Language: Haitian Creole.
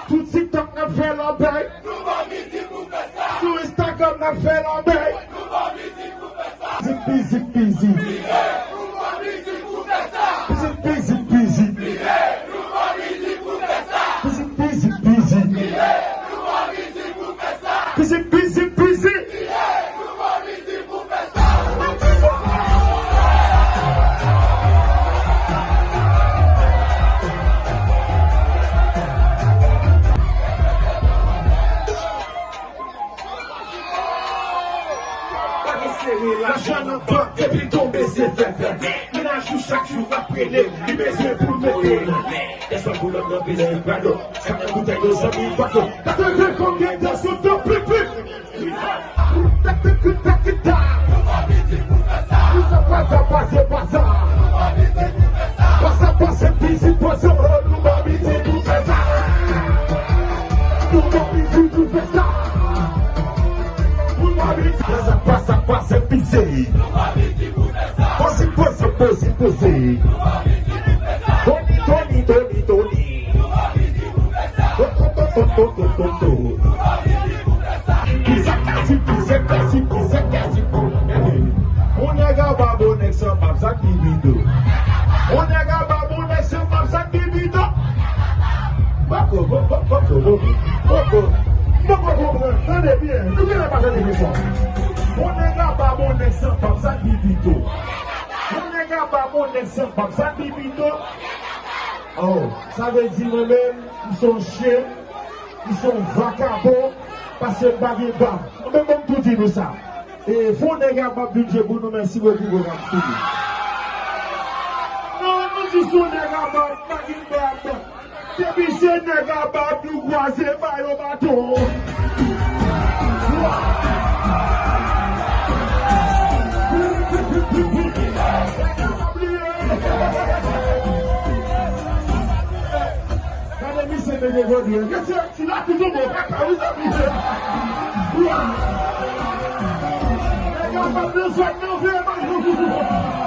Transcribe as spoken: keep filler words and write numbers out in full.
Sou TikTok n ap fè lòbèy. Nou ba mizik pou fè sa. Sou Instagram n ap fè lòbèy. Nou ba mizik pou fè sa. Zipi, zipi, zi. Nou ba mizik pou fè sa. Zipi, zipi, zi. Nou ba mizik pou fè sa. Zipi, zipi, zi. Nou ba mizik pou fè sa. Zipi, zipi, zi. Nou ba mizik pou fè sa. Pa gen sere lajan nan bank, depi l tonbe se fè fè. Mennaj ou chak jou ap rele, li bezwen pou l mete. Dèsè boulòt nan bezwen Prado. Sa nan boutèy yo zanmi Paco. Gade konbyen de sou do pli pli. Pasa, pasa, pase, pase. Pasa, pase, pisi, pase. Oh, nou ba mizik pou fè sa. Nou ba mizik pou fè sa. Nou ba mizik. Pasa, pasa, pase, pise. Posi, posi, posi, posi. Toni, Toni, Toni, Toni. Kisa kazi, kisa kazi, kisa kazi. On nèg a ba bon nèg san pap sa ki bido. On nèg a ba bon nèg san pap sa ki bido. Bako, bako, bako, bako. Bako, bako, bako. Tande byen, nou genlè pa tande byen sa. On nèg a ba bon nèg san pap sa ki bido. On nèg a ba bon nèg san pap sa ki bido. Oh, sa vle di mwen menm, m se yon chen, m se yon vakabon, paske m pa gen bab. Mwen menm, mwen tou di nou sa. E, fò nèg a bab vin jwe pou nou, mèsi bokou, bon, n ap fini. Non, nou di sou nèg a bab, pa gen bab. Depi se nèg a bab, nou kwaze, ba yo baton. Gade misye mete vodou. Mesye, ti la toujou bon, kaka, wi, sa misye. Nèg a bab nan zòn nan, veye bagay yo toujou bon.